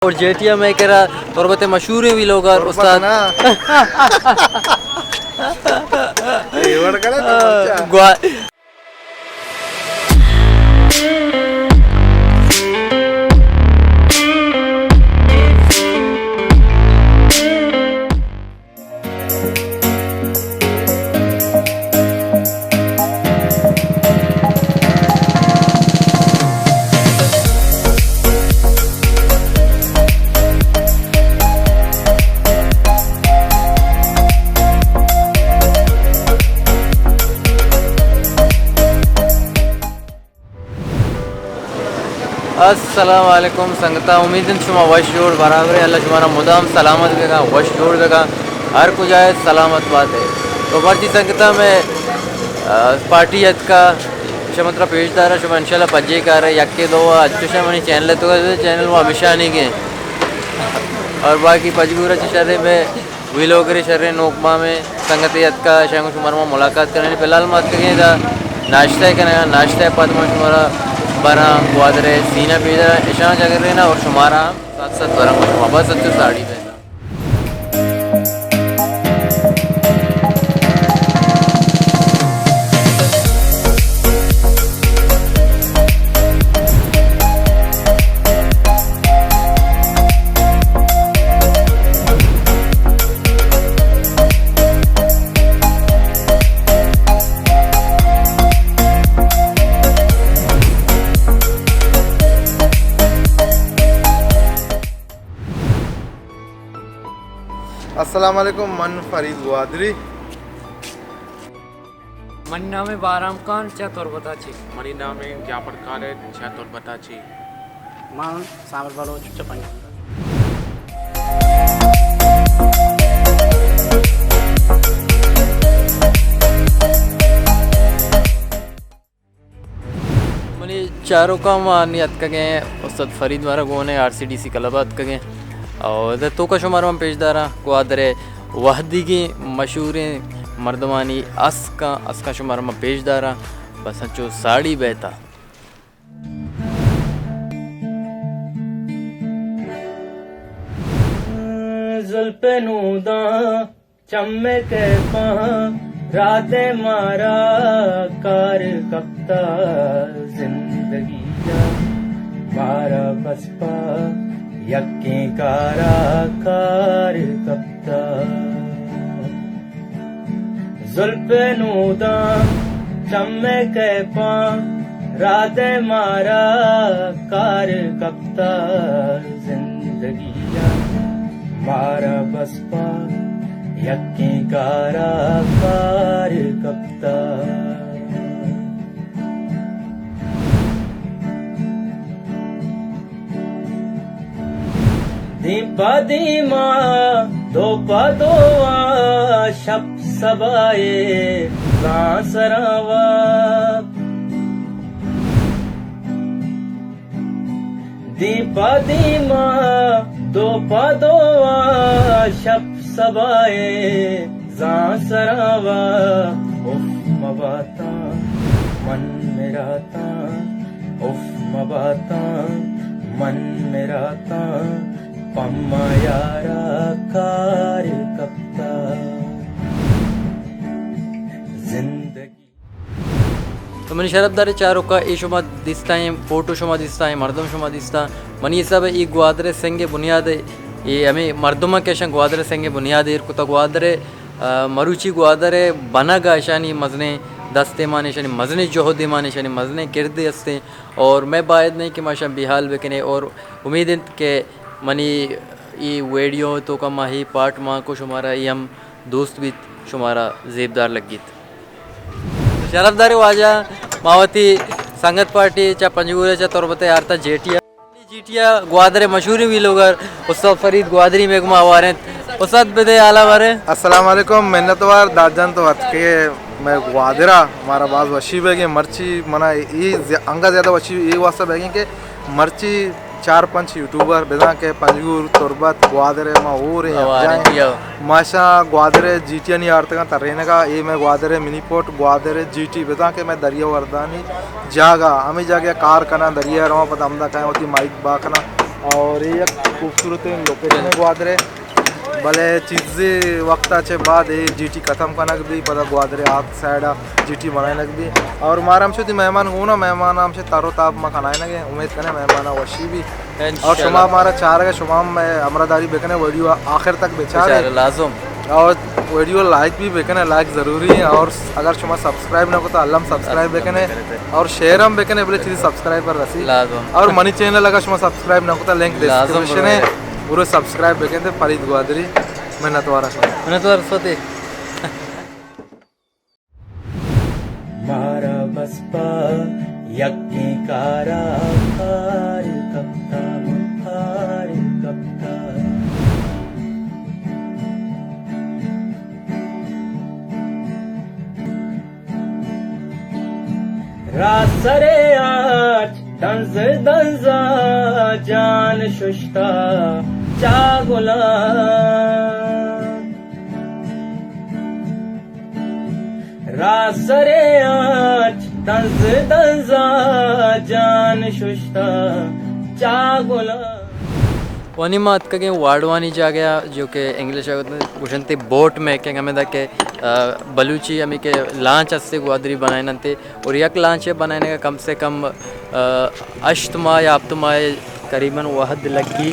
اور جیٹیا میں کرا تربت مشہور ویلوگر تربت استاد نا۔ اے وڑ کرا تو بچہ۔ گوا-، السلام علیکم سنگتاں، امید انت شما وش جوڑ برابر ئے۔ اللہ شمارا مدام سلامت بکا، وش جوڑ بکا، ہر کجا ئے سلامت بات ئے۔ تو مرچی سنگتاں میں، آ، پارٹی اتکا، شما ترا پیش دارا، شما انشاءاللہ پجے کارے، یکے دو، اچھا منی چینل تو، چینل وہ ہمیشانی کے۔ اور باقی پجگورا چی شرے میں ویلوگرے شریں نوک بامیں سنگتے اتکا، اشاں گوں شمارا ما ملاقات کنیں۔ فی الحال ما اتکگیں ادا ناشتہ کنگا، ناشتہ پد ما شمارا براں گوادر سینہ پیدا اشاں جگرینا اور شمارا ہم ساتھ ساتھ براں گوں شما۔ بس اچو ساڑی بیتا۔ السلام علیکم، من فرید گوادری۔ منی نام بارام خان، چہ تربتا چی۔ منی نام جعفر خالد، چہ تربتا چی۔ من سامر بلوچ، چہ پنجگور۔ منی چاروکاں ما نی اتکگیں استاد فرید مارا گون ءَ R C D C club ءَ اتکگیں۔ اور در توکا شمارا من پیش داراں گوادر ءِ وہدیگیں مشہوریں مردمانی اسکاں، اسکاں شمارا من پیش داراں۔ بس انچو ساڑی بیتا۔ زلپ نوداں چم ءِ کیپاں رات ءَ مارا کار کپتا زندگی ءَ، مارا بس پہ یکیں کارا کار کپتا۔ زلپ ءِ نوداں چم ءِ کیپاں رات ءَ مارا کار کپتا زندگی ءَ، مارا بس پہ یکیں کارا کار کپتا۔ دیم پہ دیما، دو پہ دو آ، شپ سبا ءِ زانسراں وا۔ دیم پہ دیما، دو پہ دو آ، شپ سبا ءِ زانسراں وا۔ اف مباتاں من مراتاں، اف مباتاں من مراتاں، پما یارا کار کپتا۔ زندگی تو منی شرپداریں چاروکاں، اے شما دیستائیں فوٹو، شما دیستائیں مردم، شما دیستاں۔ منی حساب ءَ اے گوادر ءِ سنگ ءِ بنیاد ءَ، اے ہمے مردماں کہ اشاں گوادر ءِ سنگ ءِ بنیاد ءَ ایر کتگ۔ گوادر ءِ، آ، مروچی گوادر ءِ بنگ ءَ اشانی مزنیں دست مان، اشانی مزنیں جہد مان، اشانی مزنیں کردے استیں۔ اور مئے باید نہیں کہ ما اشاں بیحال بکنیں۔ اور امید انت کہ منی اے ویڈیو توکا ما اے پارٹ مان کو، شمارا اے ہم دوست بیت، شمارا زیبدار لگیت۔ شرپداریں واجہ، ما وتی سنگت پارٹی چہ پنجگور ءَ چہ تربت ءَ آرتا جیٹی ءَ۔ جیٹی ءَ گوادر ءِ مشہوریں ویلوگر استاد فرید گوادری مئے گوما ہوار انت۔ استاد بدے حالا بارے۔ السلام علیکم، منتوار داد جان تو اتکے مئے گوادر ءَ، مارا باز وشی بیگیں۔ مرچی منا اے زی-، انگا زیادہ وشی اے واسطہ بیگیں کہ مرچی چار پنچ یوٹیوبر بزاں کہ پنجگور، تربت، گوادر ءَ ما ہور ایں، ہوار ایں، یکجاہ ایں۔ جی ہو۔ ما اشاں گوادر ءِ جیٹیانی آرتگاں ترینگا، اے مئے گوادر ءِ منی پورٹ، گوادر ءِ جیٹی بزاں کہ مئے دریا وردانی جاگہ، ہمے جاگہ ءَ کار کناں، دریا ءَ رواں، پدا ہمدا کایاں وتی مائیک با کناں۔ اور اے یک خوبصورتیں لوکیشن اے گوادر ءِ۔ بلے چیزے وقت ءَ چہ بعد اے جی ٹی ختم کنگ بی، پدا گوادر ءِ آ سائیڈ ءَ جی ٹی بنائینگ بی۔ اور مارا ہمشو تئی مہمان گون اَں، مہمان ہمشو تر و تاب ما کنائینگ ایں۔ امید کنیں مہمان وشی بی۔ اور شما مارا چارگ ءَ، شما ہم ہمراہداری بکنے، ویڈیو آخر تک بچارے۔ بچارے، لازم۔ اور ویڈیو لائک بھی بکنے، لائک ضروری ہے۔ اور اگر شما سبسکرائب نہ کتا، الم سبسکرائب بکنے۔ اور شیئر ہم بکنے، بلے چیزی سبسکرائبر رسی۔ لازم۔ اور منی چینل اگر شما سبسکرائب نہ کتا، لنک ڈسکرپشن ہے، برو سبسکرائب بکنے۔ فرید گوادری، منتوار شما۔ منتوار سوتی۔ مارا بس پہ یکیں کارا کار کپتا، من کار کپتا۔ را سرے آچ دنز دنزا جان ششتا چاگلا۔ را سرے آچ دنز دنزا جان ششتا چاگلا۔ و نی ما اتکگیں واڑوانی جاگہ ءَ، جو کہ انگلش ءَ گوشنتے بوٹ میکنگ، ہمیں دا کہ، آ، بلوچی ہمیں کہ لانچ استے گوادری بنائیننتے، اور یک لانچ بنائینگ ءَ کم سے کم، آ، ہشت ماہ یا ہپت ماہ قریباً وہد لگی۔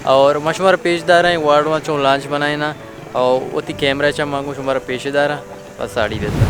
اور ما شمارا پیش داریں واڑواں چون لانچ بنائینا، اور وتی کیمرہ چا ما گوں شمارا پیش داراں، بس ساڑی بیتا۔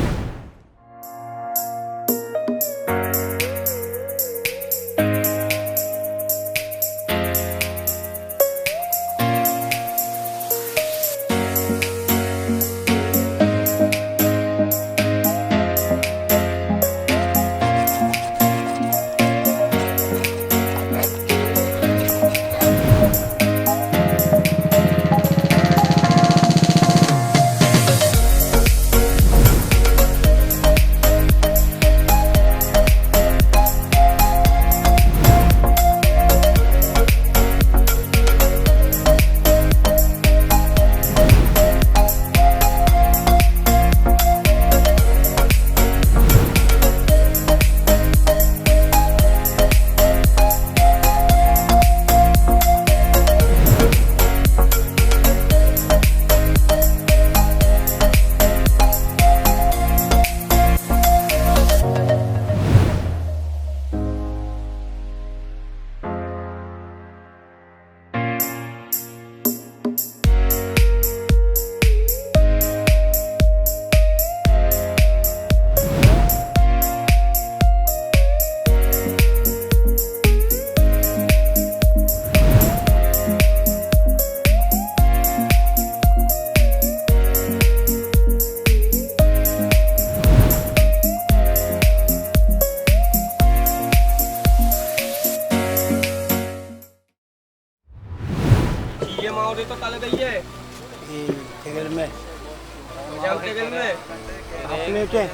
چیئے ماؤ دے تو تلے دئیے۔ اے ٹیگل میں۔ جام ٹیگل میں۔ اپنے ٹے۔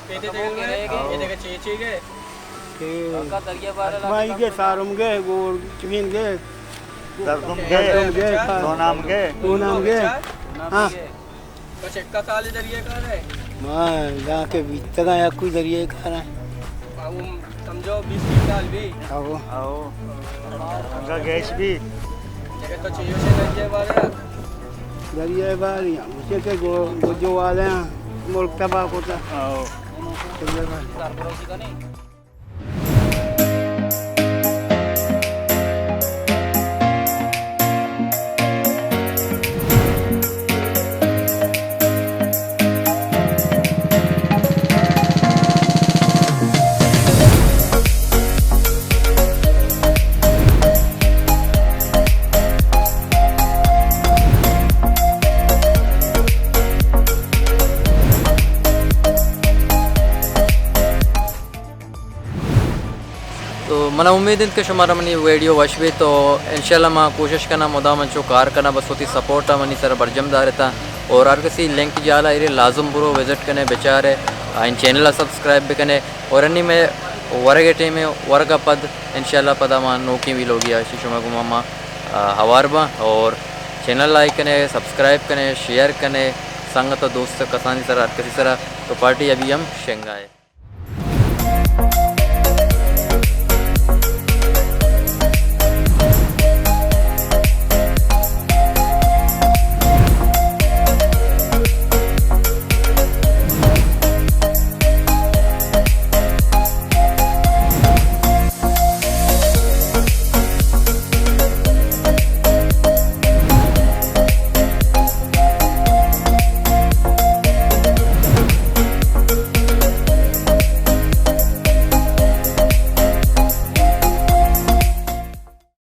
پیتے ٹیگل میں۔ یہ دیکھے چیئے چیئے گئے۔ اے اتمائی گئے، سارم گئے، گور چمین گئے۔ دردم گئے۔ دردم گئے۔ دونام گئے۔ دونام گئے۔ ہاں۔ تو چکا سال دریائے کار ہے؟ ما جا کے بیتگا یا کوئی دریائے کار ہے۔ آ، وہ سمجھو بیس تیس سال بھی۔ آو۔ آو۔ انگا گیش بھی۔ جگہ تو چیئے سے دریائے بارے۔ دریائے بارے، مجھے کہ گو-، گجو والے ہیں، ملک تباہ کرتا۔ آو۔ دریائے بارے۔ تو منا امید انت کہ شمارا منی ویڈیو وش بیت، تو انشاءاللہ ما کوشش کناں مدام انچو کار کناں، بس وتی سپورٹ ءَ منی سر برجم دارتا، اور ہر کسی لنک جالا ایرے لازم برو وزٹ کنے بچارے، آئین چینل ءَ سبسکرائب بکنے، اور انی میں ورگ ٹیم ورگ ءَ پد انشاءاللہ پدا ما نوکیں ویلوگی آشی شما گما ما، آ، ہوار باں، اور چینل لائک کنے، سبسکرائب کنے، شیئر کنے، سنگت و دوست کسانی سرا، ہر کسی سرا، تو پارٹی ابھی ہم شنگا ہے۔